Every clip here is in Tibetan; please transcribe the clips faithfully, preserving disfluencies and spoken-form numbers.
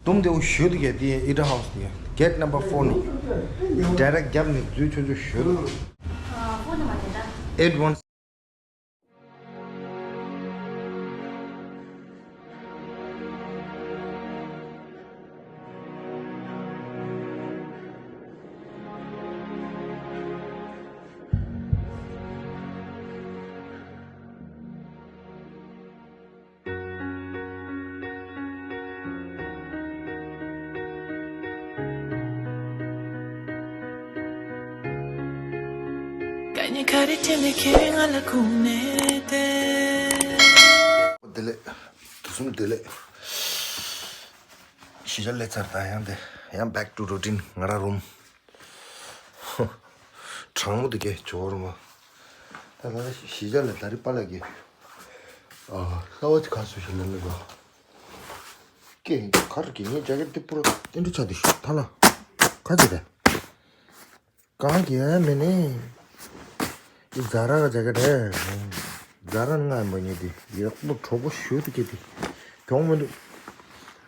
དུམ་དེའུ་ཞོད་དེ་གས་དེ་ཨི་ཏྲ་ཧའུ་སི་དེ་གེ་ཊི་ནམ་བར་ཕོར་ནས་ཌའི་རེག་རྒྱབ་ནས་འཛུལ་ཆོག་ཆོག་ཞོད། ཨེཊ་ཝན། ཀ་ཉེ་ཁ་རི་ཁྲིད་ནས་ཁྱེད་ང་ལ་ཁུག་ནས་ཏེ། བདེ་ལེགས། དུས་གསུམ་བདེ་ལེགས། གཞིས་ཆགས་སླེབས་ཚར། ད་ཡང་དེ་ཡང་back to routine ང་རང་རུམ། གྲང་མོ་འདུག་གས་ཇོ་བོར་མ། ད་ལ་གཞིས་ཆགས་ལ་ད་རི་པཱ་ལགས་ཀྱིས་ཨ་གསར་བ་ཅིག་ག་བཟོས་ཤིག་ལབ་ནས་རོ། ཀྱེ་ག་རེ་གི་ངའི་ཇེ་ཀེཊ་འདི་པུ་ར་ཏན་ཏན་ཆགས་འདུག་ཤག་ད་ལ་ག་ཅི་རེད། གང་གི་ཡང་མེད་ནི། འདི་ཛ་ར་གི་ཇེ་ཀེཊ་རེད། ཛ་ར་ནི་ང་ཡིན་པ་ངེས་ཏེ་ཡག་པོ་གྲོགས་པོ་ཞུ་དུ་སྐྱེས་ཏེ། གྱོང་མི་འདུག་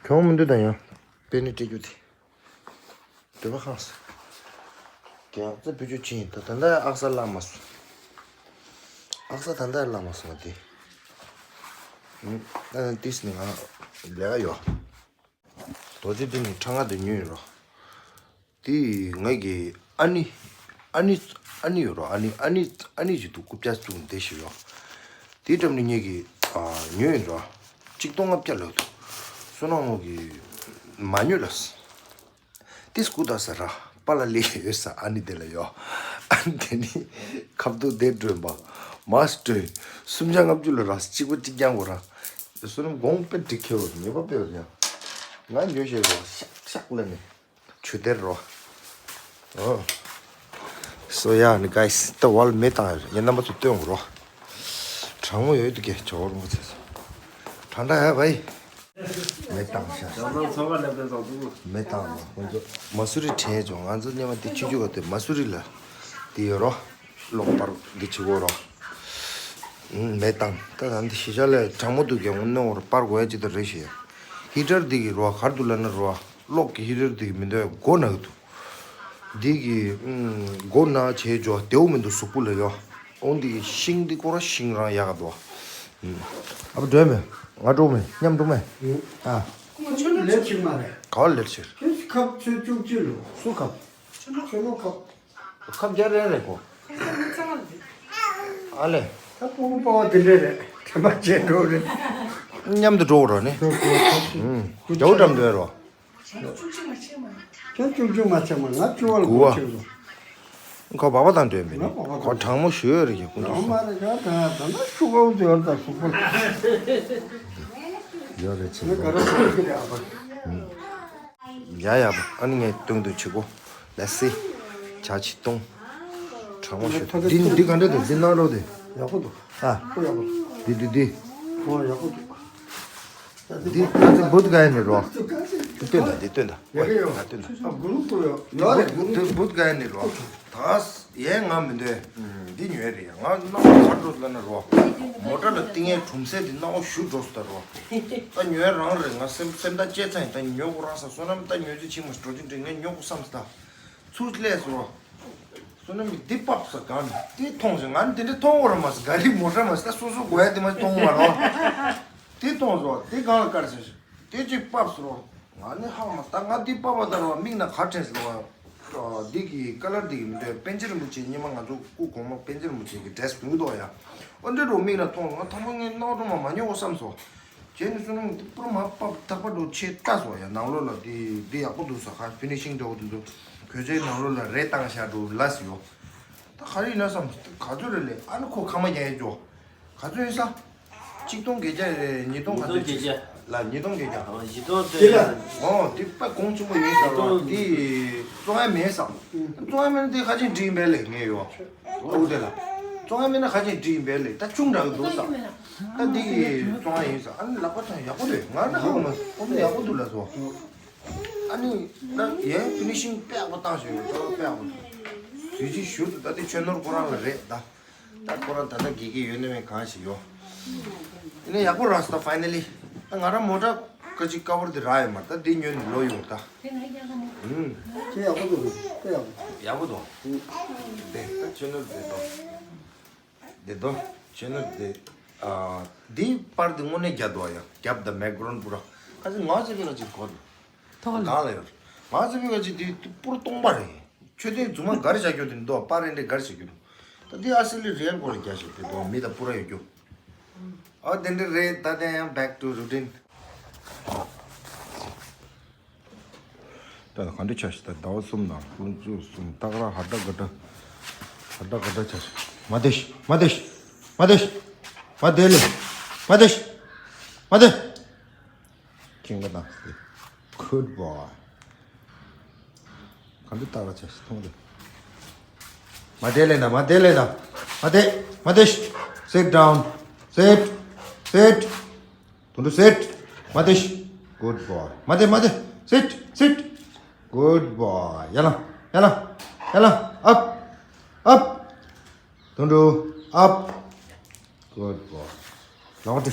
གྱོང་མི་འདུག་ད་ཡང་པེ་ནི་སྤྲད་རྒྱུ་དེ། འདོད་པ་ཁེངས་སོང་། རྒྱལ་རྩེ་བུ་ཆུ་ཆེན་ད་ད་ལྟ་ཨག་ས་བརླག་མ་སོང་། ཨག་ས་ད་ལྟ་བརླག་མ་སོང་བ་དེ། ཨུམ། ད་ནི་ཏིས་ནི་ང་ལས་ཀ་ཡོད། རྡོ་རྗེ་སྤུན་ནི་ཁྲ་ང་དུ་ཉོས་ཡོད་རོ། དེ་ངེད་ཀྱི་ཨ་ནི། ཨ་ནི། ཨ་ནི་ཡོད་རོ། ཨ་ནི་ཨ་ནི་ཨ་ནི་ཞིག་ཏུ་རྐུབ་བཀྱག་བཙུགས་བསྡད་ཞིག་ཡོད། དེའི་འགྲམ་ནས་ངེད་ཀྱི་ཨ་ཉོས་ཡིན་རོ། གཅིག་སྟོང་ལྔ་བརྒྱ་ལོ་འདུག་བསོད་ནམས་ངོ་གི་མ་ཉོས་ལ། ཏིས་སྐུ་ད་ཟེར་ར། པཱ་ལགས་སླེབས་ཡོད་ས། ཨ་ནི་དེ་ལ་ཡོད། ཨ་ནི་དེ་ནི་ཁབ་ཏུ་དེ་སྒྲོན་པ། མ་སྒྲོན། སུམ་བརྒྱ་ལྔ་བཅུ་ལ་ར་གཅིག་པ་གཅིག་རྐྱང་གོ་ར། བསོད་ནམས་དགོངས་དཔེ་འགྲིག་ཁེལ་བ་ཉེས་པ་དཔེ་བ་ཡང་། ང་ཉོས་ཤེས་རོ། ཤག་ཤག་ལ་ནི་ཆུ་དེར་རོ། ཨོ། སོ་ཡ་ནི་གའི་སི་ད་ཝལ་མེ་བཏང་ཡོད། ངས་རྣམ་པ་ཚོ་སྟོན་དགོས་རོ། གྲང་མོ་ཡོད་དུ་གས་ཇོ་བོར་མོ་ཚེ་སོ། གྲང་གྲང་ཡ་བའི། མེ་བཏང་ཤག་ཞང་ཚང་ཚོ་ག་ལེན་པའི་ཚོགས་འདུ། མེ་བཏང་ལ་ཁོང་ཚོ་མ་སུ་རི་དྲན་བྱུང་། ང་ཚོ་སྙེ་མ་འདི་ཆུ་ཆུ་བ་དེ་མ་སུ་རི་ལ་དེ་ཡོད་རོ། གློག་པར་འདི་ཆུ་གོ་རོ། ཨུམ། མེ་བཏང་། ད་ད་འདི་གཞིས་ཆགས་ལ་གྲང་མོ་འདུག་གས་དངོས་གནས་འོར་པར་དགོས་ཡ་ཅི་ད་རེད་ཤེས། ཧི་ཊར་འདི་གི་རོ་ག་རེ་འདུག་ལབ་ན་རོ། གློག་གི་ཧི་ཊར་འདི་གི་མི་འདུག་ཡ་མགོ་ན་གི་འདུག་འདི་གི་ཨུམ། མགོ་ན་བྱས་འཇོག་བདེ་བོ་མི་འདུག་གཟུགས་པོ་ལ་ཡོ། འོང་འདི་གི་ཤིང་འདི་ཀོ་ར་ཤིང་རང་ཡག་ག་འདུག་ཨུམ། ཨ་ཕ་འགྲོ་མེད། ང་འགྲོ་མེད། མཉམ་འགྲོ་མེད། ཨ། ཁོ་ཆུ་ལོ་ལེབ་ཅིག་མ་རེད། ག་བ་ལེབ་ཕྱིར། ཁོས་ཁབ་ཚོད་བཅུ་གཅིག་ལོ། སུ་ཁབ། ཆུ་ལོ་ཁབ། ཁབ་རྒྱ་རེ་རེ་གོ། ཨ་ལེ། ད་ཕྲུ་གུ་པ་བ་དེ་འདྲས་རེད། དྲན་པ་བརྗེད་འགྲོ་རེད། མཉམ་དུ་འགྲོ་དགོས་ར་ནི། ཨུམ། རྒྱ་བོ་འགྲམ་དུ་ཡོད་རོ། ཁྱེད་བཅུ་གཅིག་མ་ཆེ་མ། ང་བཅུ་པ་ལ་དགུ་པ་ཆེ་རོ། ཁོ་བ་བ་དང་འདྲ་མིན། ང་བ་བ་ཁོ་དང་གྲང་མོ་ཞོས་རེད་ཀྱི་ཀུན་ཏུ་གྲང་མ་རེད། ཡ་ད་ད་ན་ཤུ་ག་བོ་དེ་ཡོད་ད་ཤུ་ག་ལ། ཡོད་རེད་ཆེ། ང་ག་ར་ཤུ་ག་རེད་ཨ་ཕ། ཡ་ཡ་བ་ཨ་ནི་ངས་སྟོན་དུ་ཆུ་གོ། ལ་སི། ཇ་ཆི་སྟོང་། གྲང་མོ་ཞོས། འདི་འདི་ག་འདྲ་འདུག་འདི་གནང་རོགས་དེ། ཡག་པོ་འདུག་ཨ། ཁོ་ཡག་པོ་འདུག་འདི་འདི་འདི། ཨོ་ཡག་པོ་འདུག་འདི་ང་ཚོ་བུད་ག་ཡ་ནི་རོ། འདི་སྟོན་ད་འདི་སྟོན་ད། ཡག་གི་ཡོད། ང་སྟོན་ད། ཨ་གུ་རུ་ཏོ་ཡོད། ཡོད་རེད་གུ་རུ། འདི་བུད་ག་ཡ་ནི་རོ། ད་ཡས་ང་མི་འདོད། འདི་ཉོས་རེད་ཡ། ང་སྣང་བ་ག་འགྲོ་ལ་ན་རོ། མོ་ཊ་ལ་ཏིང་ངེ་གྲུམ་སེ་འདི་སྣང་བ་ཞུ་འགྲོ་སོ་ད་རོ། ད་ཉོས་རང་རེད། ང་སེམས་སེམས་ད་བཅད་ཚ་ཡིན། ད་ཉོ་གོ་རང་ས་བསོད་ནམས་ད་ཉོས་ཚེ་ཕྱི་མ་འགྲོ་ཅིག་འདྲི་ངས་ཉོ་གོ་བསམ་སོ་ད། ཚུར་སླེབས་སོ། བསོད་ནམས་ཀྱིས་འདི་ཕབ་ས་གང་ནས་དེ་མཐོང་ཞིང་ང་ནི་དེ་འདྲ་མཐོང་བར་མ་ཟད། ག་རི་མོ་ཊ་མ་ཟད། ད་སོ་སོ་དགོས་ཡ་དེ་མ་མཐོང་བ་རོ། དེ་མཐོང་སོ། དེ་གང་ལ་དཀར་ཟེར་ཞིག་དེ་གཅིག་ཕབ་སོ་རོ། ང་ནི་ཧ་མ་ད་ང་འདི་ཕབ་པ་ད་རོ་མིག་ན་ག་དྲན་སོ་རོ། འདི་གི་ཀ་ལར་འདི་གི་མི་འདྲ། པཎ་ཆེན་རིན་པོ་ཆེ་སྔོན་མ་ང་ཚོ་སྐུ་གོང་མ་པཎ་ཆེན་རིན་པོ་ཆེ་གི་ཌེ་རེས་བུད་འདུག་ཡ། ཨོ་འདྲ་རོ་མིག་ན་མཐོང་སོ། ང་ཐ་མ་ངའི་རྣ་བ་དྲོ་མ་མ་ཉོ་གོ་བསམ་སོ། བྱས་ནས་བསོད་ནམས་འདི་པུར་མ་པ་ཐག་པ་འགྲོ་ཆེ་ལྟ་སོ་ཡ། ནང་ལོགས་ལ་འདི་འདི་ཡག་པོ་འདུག་ས། ཁ་ཕི་ནི་ཤིང་འདྲ་བོ་འདི་འདུག་གོས་ཆེན་ནང་ལོགས་ལ་རས་བཏང་བཞག་འགྲོ་ལ་སི་ཡོ། ད་ག་རེ་ཡིན་ན་བསམ། ག་ཚོད་རེད་ལས། ཨ་ནི་ཁོ་ཁ་མ་རྒྱག་ཡ་འགྱོ། ག་ཚོད་ཡིན་ས། ཆིག་སྟོང་བརྒྱད་བརྒྱ་རེད། ཉིས་སྟོང་ག་ཚོད་ཉིས་སྟོང་བརྒྱད་བརྒྱ། ལ་ཉིས་སྟོང་བརྒྱད་བརྒྱ། ཨ་ཉིས་སྟོང་བརྒྱད་བརྒྱ། ཨོ་འདི་དཔེ་གོང་ཆེན་པོ་ཡིན་ས་རོ། ཉིས་སྟོང་། འདི་བཙོང་ཡ་མེད་ས། བཙོང་ཡ་མེད་ན་འདི་ཁ་ཆེན་འདྲི་ཡིན་པས་ལས་ངས་ཡོ། ཨོ་དེ་ལ། བཙོང་ཡ་མེད་ན་ཁ་ཆེན་འདྲི་ཡིན་པས་ལས། ད་ཆུང་དྲགས་འདུག་ས། ད་འདི་གི་བཙོང་ཡ་ཡིན་ས། ཨ་ནི་ལག་པ་ཐང་ཡག་པོ་རེད། ང་ན་ཧ་གོ་མ་སོང་། ཨོ་མི་ཡག་པོ་འདུག་ལ་སོ། ཨ་ནི་ད་ཡན་ཕི་ནི་ཤིང་དཔེ་ཡག་པོ་བཏང་ཞིག་ཡོད། ད་དཔེ་ཡག་པོ་འདུག་དུས་ཅི་ཞུ་དུ་ད་དེ་ཆོས་ནོར་ཁོ་རང་ལ་རེད་ད། ད་ཁོ་རང་ད་ལྟ་དགེ་རྒན་ཡོད་ན་མེད་གང་ཞིག་ཡོད། ཨ་ནི་ཡག་པོ་རག་སོང་ད་ཕའི་ནལ་ལི། ད་ང་རང་མོ་ཊ་ ཁ་ཅིག་ཀ་བར་དེ་རག་ཡོད་མ་རེད། ད་འདི་ཉོས་ནས་ལོ་ཡོང་ད། ཨུམ། ཁྱེད་ཡག་པོ་འདུག་དཔེ་ཡག་པོ། ཡག་པོ་འདུག་དེ་ད་ཆེ་ནོར་དེ་འདུག་དེ་འདུག་ཆེ་ནོར་དེ། ཨ། འདི་པར་དེ་དངོས་གནས་རྒྱ་འདུག་ཡ། རྒྱབ་དང་མེག་གྷ་རོན་པུ་ར། ཁ་ཅིག་ང་ཚོ་གི་ལ་ཅིག་གོ་འདུག་ཐོག་ལ། གང་ལ་ཡོད། ང་ཚོ་གི་ལ་ཅིག་དེ་པུར་སྟོང་པ་རེད། མཆོད་རྟེན་རྫུན་མ་ག་རེ་བྱ་རྒྱུ་དེ་འདུག་པར་རེ་འདྲ་ག་རེ་བྱ་རྒྱུ་འདུག་ད་འདི་ཨ་སི་ལི་རི་ཡལ་སྐོར་ལ་རྒྱ་ཞིག་དེ་འདུག་མི་དང་པུ་ར་ཡོད་རྒྱུ། ཨ་དེ་འདྲ་རེད། ད་དེ་ཡང་back to routine། ད་ག་འདྲ་ཆ་ཞིག་ད་ཟླ་བ་གསུམ་དང་དཔུང་ཚོགས་གསུམ་སྟག་ར་ཧ་ད་ག་ད། ཧ་ད་ག་ད་ཆ་ཞིག་མ་བདེ་ཤི་མ་བདེ་ཤི་མ་བདེ་ཤི་མ་བདེ་ལེ་མ་བདེ་ཤི་མ་བདེ། ཁྱིང་ག་དང་སྟེ། Good boy། ག་འདྲ་སྟག་ར་ཆ་ཞིག་མཐོང་དེ། མ་བདེ་ལེ་ན་མ་བདེ་ལེ་ན། མ་བདེ་མ་བདེ་ཤི། Sit down། Sit། Sit། དུང་དུ་སེཊ། མ་བདེ་ཤི། Good boy། མ་བདེ་མ་བདེ། Sit། Sit། Good boy། ཡ་ལ། ཡ་ལ། ཡ་ལ། Up། Up། དུང་དུ། Up། Good boy། ལོག་སྟེ།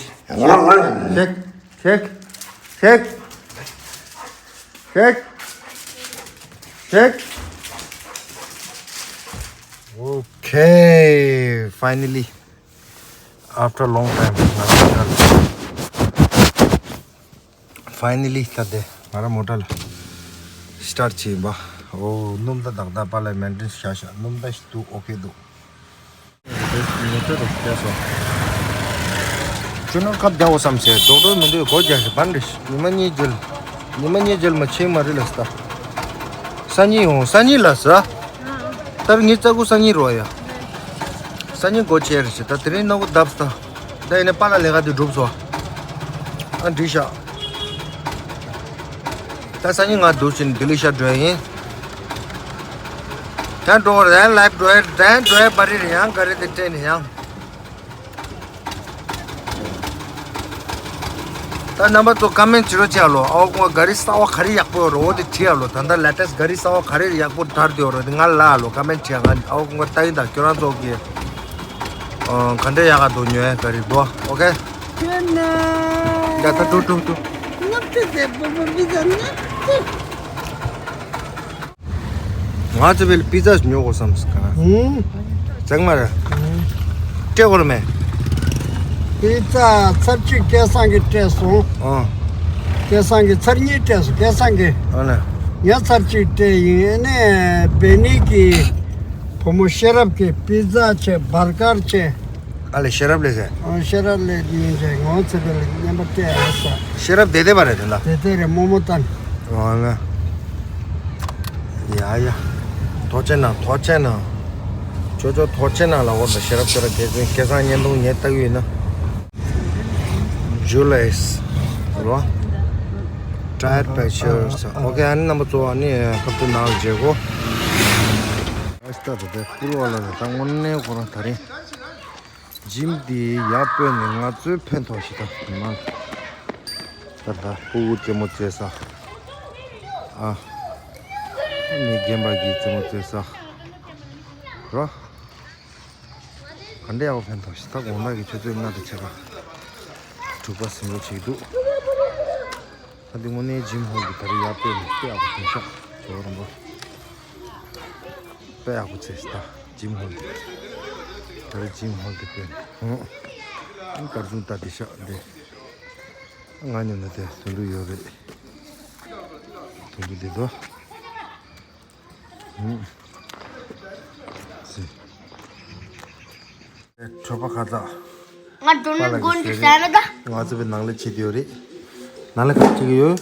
Shake། Shake། Shake། Shake། Shake། Okay, finally, after a long time, ང་རང་མོ་ཊ་ལ། Finally ད་དེ་ང་རང་མོ་ཊ་ལ་སི་ཊར་བྱས་ཡིན་པ། ཨོ་སྣུམ་ད་དག་ད་པ་ལ་མེན་ཊེ་ནེན་སི་བྱ་ཤག་སྣུམ་ད་ཞིག་འདུག་ཨོ་ཁེ་འདུག་མོ་ཊ་རུ་བསྐྱལ་སོང་། ཁྱོད་ནང་ཁབ་རྒྱག་འོ་བསམ་ཟེར་ཌོག་ཊར་མི་འདུག་སྒོ་རྒྱག་ཞིག་བར་འདྲི་ཞིག་ཉི་མ་གཉིས་རྗེས། ཉི་མ་གཉིས་རྗེས་མ་ཕྱིན་མ་རེད་ལ་སི་ད། སང་ཉིན་ཡོང་སང་ཉིན་ལ་ཟ། ད་རུང་ངའི་རྩ་ཁུ་སང་ཉིན་རོ་ཡ། སང་ཉིན་སྒོ་ཕྱེ་རེ་ཞིག་ད་དེ་རིང་ནག་པོ་བརྡབས་ད། ད་ཡིན་ན་པཱ་ལགས་ལས་ཀ་དེ་འགྲུབ་སོང་། ཨ་འགྲིག་ཤག་ད་སང་ཉིན་ང་འདུག་ཕྱིན་ལྡི་ལི་ཤར་འགྲོ་ཡ་ཡིན། ཡང་འགྲོ་བར་ཡང་ལའིབ་འགྲོ་ཡ་ཡང་འགྲོ་ཡ་པ་རེད་ཡང་ག་རེ་དེ་སྤྲད་ནས་ཡང་། ད་རྣམ་པ་ཚོ་ཀ་མེན་བྱེད་རོགས་བྱས་ཨ་ལོ། ཨའོ་ཁུང་ག་རི་གསར་བ་ག་རེ་ཡག་པོ་ཡོད་རེད་འོ་དེ་བྲིས་ཨ་ལོ། ད་ལྟ་ལེ་ཊེ་སི་ག་རི་གསར་བ་ག་རེ་ཡག་པོ་དར་དེ་ཡོད་རེད་དེ་ང་ལ་ཨ་ལོ་ཀ་མེན་བྱེད་ཨ། ཨའོ་ཁུང་ལྟ་ཡིན་ད་ཁྱོད་རང་ཚོ་གི་ཨ་ག་འདྲ་ཡག་ག་འདུག་ཉོ་ཡ་ག་རེ་འདུག་ཨོ་ཁེ། ཁྱོད་ན། ད་ད་ཏུ་ཏུ་ཏུ། ང་ཚོ་བལ་པི་ཛ་ཉོ་དགོས་བསམ་སི་ཀ་ཧུམ། ཙང་མ་ར། ཧུམ། སྤྲད་དགོས་ར་མེད། པི་ཛ་ཚར་གཅིག་སྐལ་བཟང་གིས་སྤྲད་སོང་། ཨོ། སྐལ་བཟང་གིས་ཚར་གཉིས་སྤྲད་སོང་སྐལ་བཟང་གིས། ཨོ་ལེ། ངས་ཚར་གཅིག་སྤྲད་ཡིན་ཨ་ནི་བེ་ནི་གི་བུ་མོ་ཤེས་རབ་ཀྱིས་པི་ཛ་བྱས་བར་གར་བྱས། ཨ་ལེ་ཤེས་རབ་ལེ་ཟེར། ཨོ་ཤེས་རབ་ལེ་ཉིན་རེ་ངོ་ཚེ་བེ་ལེ་བསྙེན་པ་སྤྲད་ཨ་ས། ཤེས་རབ་དེ་དེ་བ་རེད་དེ་ལ། དེ་དེ་རེད་རྨོ་མོ་ཏན། ཨོ་ལེ། ཡ་ཡ། ཐོག་ཆེན་ན་ཐོག་ཆེན་ན། ཅོ་ཅོ་ཐོག་ཆེན་ན་ལ་འོ་ད་ཤེས་རབ་ཤེས་རབ་དེ་ཚོའི་སྐལ་བཟང་བརྙན་ཐུང་ཉེ་ལྟ་གི་ཡིན་ན། Julius རོ། Tired by cheers. Okay ཨ་ནི་རྣམ་པ་ཚོ་ཨ་ནི་ཁབ་ཏུ་ནང་ལ་མཇལ་གོ། ཨ་སྟ་ད་ད་ཀུར་བ་ལ་ད་དངོས་གནས་ཁོ་རང་ད་རིང་། ཇིམ་འདི་ཡར་སྤོས་ནས་ང་ཚོའི་ཕན་ཐོགས་ཤིག་དང་མ། ད་ད་ཕྲུ་གུ་རྩེད་མོ་རྩེ་ས། ཨ། མི་རྒན་པ་གི་རྩེད་མོ་རྩེ་ས། རོ། ག་འདྲ་ཡག་པོ་ཕན་ཐོགས་ཤིག་ད་དགོང་དག་གི་ཆུ་ཚོད་ལྔ་དང་ཕྱེད་ཀ་དྲུག་པ་ཟིན་འགྲོ་བྱེད་ཀྱི་འདུག་ད་འདི་དངོས་གནས་ཇིམ་ཧོལ་གྱི་ད་རེས་ཡར་སྤོས་ནས་དཔེ་ཡག་པོ་ཐོན་ཤག་ཇོ་རོན་པོ། དཔེ་ཡག་པོ་ཚེས་ད་ཇིམ་ཧོལ་འདི། ད་རེས་ཇིམ་ཧོལ་འདི་དཔེ་ཧུང་། ཨང་སྐར་ཆུང་ལྟ་འདི་ཤག་འདི། ང་ཉོ་ན་དེ་དུད་འགྲོ་ཡོད་རེད། དུད་འགྲོ་འདི་དོ། ཧུང་། ཟི། གྲོད་པ་ཁ་ཚ། ང་འགྲོ་ན་མགོ་འདི་ཟ་ན་ད། ང་ཚོ་བའི་ནང་ལས་བྱེད་དུ་ཡོད་རེད། ནང་ལས་ཁ་ཅིག་ཡོད།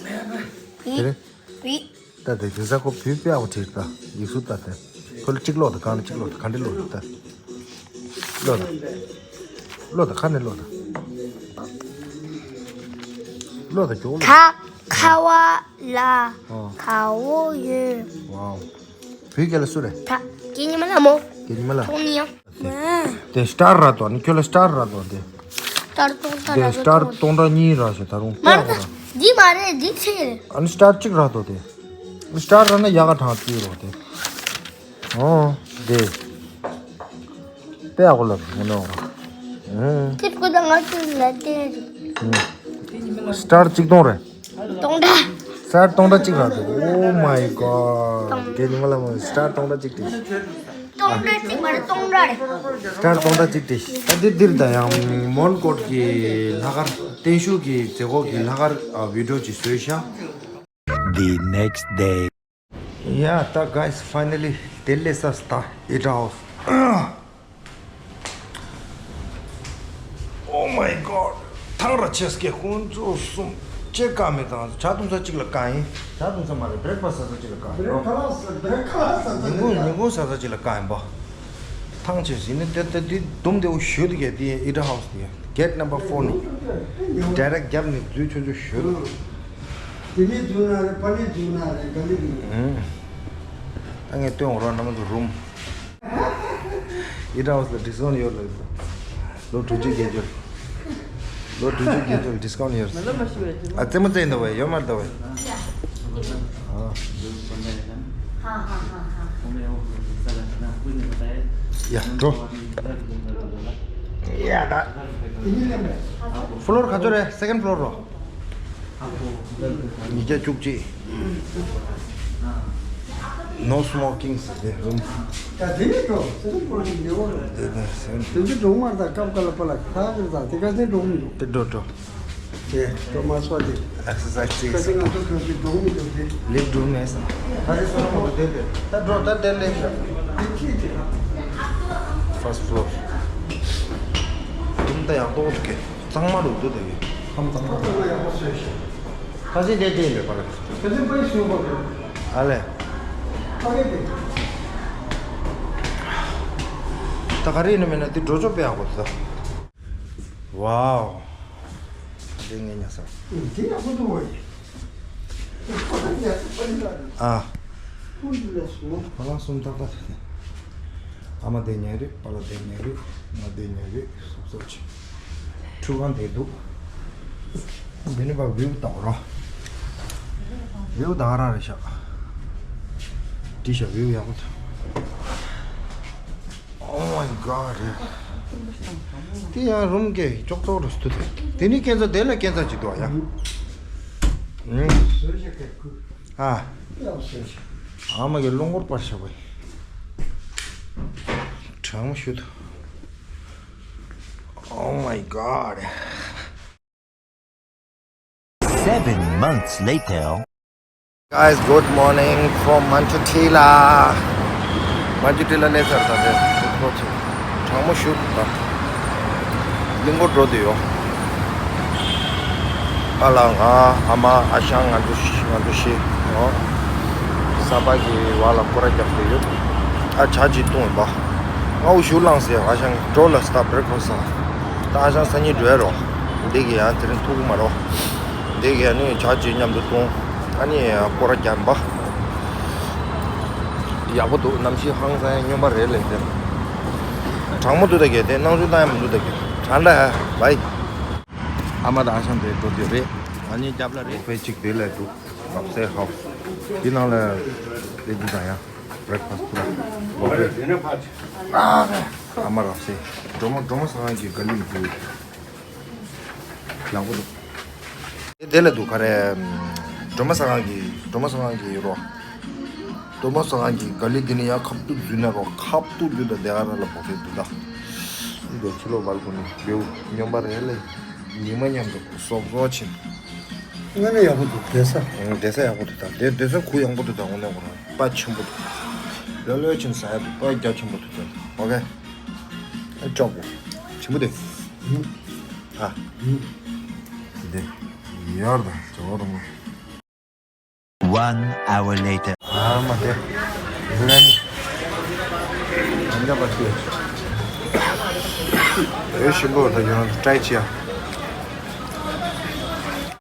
དེ་རེད། བི། ད་དེ་དེ་ས་ཁོ་བུ་དཔེ་ཡག་པོ་བྲིས་ད། ཡིག་གཟུགས་ད་དེ། ཁོ་ལ་གཅིག་ཀློག་ད་གང་ལ་གཅིག་ཀློག་ད་ག་འདྲ་ཀློག་ད། ཀློག་ད། ཀློག་ད་ཁ་ནས་ཀློག་ད། ཀློག་ད་ཀྱོག་ཀློག་ད། ཁ་ཁ་བ་ལ། ཨོ། ཁ་བོ་ཡོད། ཝའོ། བུ་སྐད་ལ་སུ་རེད། ད་སྐད་ཉི་མ་ལ་མོ། སྐད་ཉི་མ་ལ། ཐོང་ནི་ཡང་། དེ་སི་ཊར་རག་འདུག་ནི་ཁྱོད་ལ་སི་ཊར་རག་འདུག་དེ། སི་ཊར་སྟོང་ཕྲག་དེ་རག་སི་ཊར་འདུག་སྟོང་ཕྲག་གཉིས་རག་ཞེས་ད་རུང་མ་རེད་ད། འདི་མ་རེད་འདི་ཚེ་རེད། ཨ་ནི་སི་ཊར་གཅིག་རག་འདུག་དེ། སི་ཊར་རག་ན་ཡག་ག་གྲངས་བརྩིས་རོགས་དེ། ཨོ། དེ། དཔེ་ཡག་པོ་ལབ་ངོ་ནོ། ཨུམ། ཁྱེད་ཀོ་ད་ང་ཚོ་ལ་དེ། ཨུམ། སི་ཊར་གཅིག་སྟོང་རེད། སྟོང་ཕྲག་སྟར་སྟོང་ཕྲག་གཅིག་རག་འདུག Oh my god. རྒན་ཉི་མ་ལ་མོ་སྟར་སྟོང་ཕྲག་གཅིག་དེ། སྟོང་ཕྲག་གཅིག་མ་རེད། སྟོང་ཕྲག་རེད། སྟར་སྟོང་ཕྲག་གཅིག་དེ། ད་འདི་འདིར་ད་ཡང་མོན་གྷོ་གི་ལྷག་དཀར་བརྟན་བཞུགས་ཀྱི་མཛད་སྒོ་གི་ལྷག་དཀར་ཨ་བི་ཌིའོ་ཅིག་བཟོས་ཤག The next day. Yeah, ད་guys, finally དེ་སླེབས་ས་ད་ཨི་ཊ་ཧའུ་སི། Oh my god. ཐང་ར་ཆེ་སྐད་ཁོང་ཚོ་གསུམ་ཅེ་ཀ་མེ་དང་ཇ་འཐུང་ས་གཅིག་ལ་བཀག་ཡིན། ཇ་འཐུང་ས་མ་རེད། བྷི་རེག་ཕ་སི་ཟ་ས་གཅིག་ལ་བཀག་ཡིན། བྷི་རེག་ཕ་སི་བྷི་རེག་ཕ་སི་ཟ་ས་ཉིན་གུང་ཉིན་གུང་ཟ་ས་གཅིག་ལ་བཀག་ཡིན་པ། ཐང་ཆེ་ཟིན་ནི་དེ་ལྟ་དུས་དུམ་དེའུ་ཞུ་དུ་གས་དེ་ཨི་ཊ་ཧའུ་སི་དེ་གེ་ཊི་ནམ་བར་ཕོར་ནི་ཌའི་རེག་རྒྱབ་ནི་འཛུལ་ཆོག་ཆོག་ཞུ་དུ། དེ་ནས་འཛུལ་ན་རེད། པ་ནས་འཛུལ་ན་རེད། ག་ལེ་གི་ཨུམ། ད་ངས་སྟོན་འོང་རོགས་རྣམ་པ་ཚོ་རུམ། ཨི་ཊ་ཧའུ་སི་ལ་ཌི་སི་ཀའུན་ཊི་ཡོད་ལ། ལོ་དྲུག་ཅུ་བརྒྱད་ཅུ། ལོ་དྲུག་ཅུ་བརྒྱད་ཅུ་ལ་ཌི་སི་ཀའུན་ཊི་ཡོད། ཨ་རྩེད་མོ་རྩེ་ཡིན་ད་བས་ཡོད་མ་རེད་ད་བས། ཨ། ཡ་འགྲོ། ཡ་ད། ཕ་ལོར་ག་ཚོད་རེད། སེ་ཀེན་ཕ་ལོར་རོ། ཉིས་བརྒྱ་བཅུ་གཅིག No smoking ཟེར་ཏེ་རུམ། ད་དེ་ནས་འགྲོ་སེ་ཀེན་ཕ་ལོར་ཞིག་ཉེ་བོ་རེད། དེ་ནས་སེམས། དེ་ཚོ་འགྲོ་མར་དང་སྐབས་འགའ་ལ་པ་ལ་ཁ་གིར་དང་དེ་ག་ཚོད་འགྲོ་མི་འདུག་དེ་འགྲོ་འགྲོ། དེ་འགྲོ་མ་སོ་དེ། ཨེག་སར་སའི་ཛི་ཁ་ཅིག་ང་ཚོ་འགྲོ་དེ་འགྲོ་མི་འདུག་དེ། ལེབ་འགྲོ་མེད་ས། ད་དེ་སོ་ནམ་འགྲོ་དེ་དེ། ད་འགྲོ་ད་དེ་ལེབ་ཤག་དེ་ཅི་དེ། ཕར་སི་ཕ་ལོར། རུམ་ད་ཡག་པོ་འདུག་གས། གཙང་མ་རུ་འདུག་དེ་གས། ཁམས་གཙང་མ། ཁ་ཚིག་དེ་དེ་ཡིན་པས་པ་ལགས། ཁ་ཚིག་པའི་ཞུ་བ་རེད། ཨ་ལས། ཨ་ལས་དེ། ད་ག་རེ་ཡིན་ན་མིན་ན་དེ་འགྲོ་ཆོག་པའི་ཡག་པོ་འདུག་ད། ཝའོ། དེ་ངས་ཉར་ས། དེ་ཡག་པོ་འདུག་བ་ཡིན། ཨ། ཁོ་ལ་གསུམ་ཏག་ཏག་དེ། ཨ་མ་དེ་ཉལ་རེད། པ་ལགས་དེ་ཉལ་རེད། ང་དེ་ཉལ་རེད། སོབ་སོབ་ཅིག་ཁྲུས་ཁང་དེ་འདུག་འདི་ནི་བ་བིའུ་ལྟ་བུ་རོ། བིའུ་ད་ག་རང་རེད་ཤག་འདི་ཤག་བིའུ་ཡག་པོ་འདུག Oh my god. དེ་ཡང་རུམ་གྱི་ཅོག་ཙོག་རུ་སྟུ་དེ། དེ་ནི་སྐས་འཛེག་དེ་ལ་སྐས་འཛེག་ཅིག་འདུག་ཡ། ཨ། ཨ་མ་གི་རླུང་འཁོར་པར་བྱ་བ་ཡིན། གྲང་མོ་ཞུ་དུ། Oh my god. Seven months later. Guys, good morning from Manchutila. Manchutila ལས་ཚར་ད་དེ་ཁོ་ཚོ་གྲང་མོ་ཞུ་ད། གླིང་སྐོར་འགྲོ་དུ་ཡོད། ཨ་ལ་ང་ཨ་མ་ཨ་ཞང་ང་ཚོ་ང་ཚོ་ཤི་ཡོད། ས་པ་གི་བ་ལ་སྐོར་ར་རྒྱབ་དུ་ཡོད། ཨ་ཇ་ཅིག་བཏུང་ཡོད་པ། ང་འུ་ཤུ་ལངས་ཟེར། ཨ་ཞང་འགྲོ་ལ་སྟ་བྷི་རེག་ཕ་སི་ཟ། ད་ཨ་ཞང་སང་ཉིན་འགྲོ་ཡ་རོ། འདི་གི་ཡང་དེ་རིང་ཐུག་གི་མ་རོ། འདི་གི་ཡང་ནི་ཇ་ཅིག་མཉམ་དུ་བཏུང་། ཨ་ནི་སྐོར་ར་རྒྱབ་པ། ཡག་པོ་འདུག་གནམ་གཤིས་ཧང་སང་སྨྱོན་པ་རེད་ལས་དེ། གྲང་མོ་འདུག་ད་གས་དེ་སྣང་ཆུང་བཏང་ཡ་མི་འདུག་ད་གས་གྲང་ད་ཧ་བའི། ཨ་མ་དང་ཨ་ཞང་དེ་འགྲོ་དུས་རེད། ང་གཉིས་རྒྱབ་ལ་རེད། ཕའི་གཅིག་དེ་ལས་འདུག་རབ་གསལ་ཧའུ་སི། དེ་ནང་ལ་དེ་འདི་དང་ཡང་བྷི་རེག་ཕ་སི་པུ་ར་བོ་ཕེ། ཨ་མ་རབ་གསལ། སྒྲོལ་མ་སྒྲོལ་མ་སྒང་གི་ག་ལེ་མི་འདུག་ཡག་པོ་འདུག་དེ་ལ་འདུག་ག་རེ། སྒྲོལ་མ་སྒང་གི་སྒྲོལ་མ་སྒང་གི་ཡོད་རོ། སྒྲོལ་མ་སྒང་གི་ག་ལེ་འདི་ནི་ཡང་ཁ་ཐུག་འཛུལ་ན་རོ། ཁ་ཐུག་འཛུལ་ད་དེ་ག་ར་ལ་བོ་ཕེ་འདུག་ད། འདི་ཕྱི་ལོགས་བལ་ཀོ་ནི་བེའུ་སྨྱོན་པ་རེད་ལེ། ཉི་མ་མཉམ་དུ་སོབ་སོབ་ཕྱིན། དངོས་གནས་ཡག་པོ་འདུག་བསྡད་ས། ཨང་བསྡད་ས་ཡག་པོ་འདུག་ད། བསྡད་བསྡད་ས་ཁུ་ཡངས་པོ་འདུག་ད། དངོས་གནས་ཁོ་རང་པ་ཆེན་པོ་འདུག་ལོ་ལོ་ཕྱིན་ས་ཡག་འདུག་པ་རྒྱ་ཆེན་པོ་འདུག་ད། ཨོ་ཀེ། ཨ་ཅོག་པོ་ཆེན་པོ་འདུག་ཨ། འདི་ཡར་དང་ཇོ་བོ་རུ་མོ། One hour later. ཨ་མ་དེ། འདི་ལ་ནི། ཨ་འདྲ་པ་ཞིག་འོས་ཤིང་པོ་ད་ཡོང་ཏྲའི་ཅི་ཡ།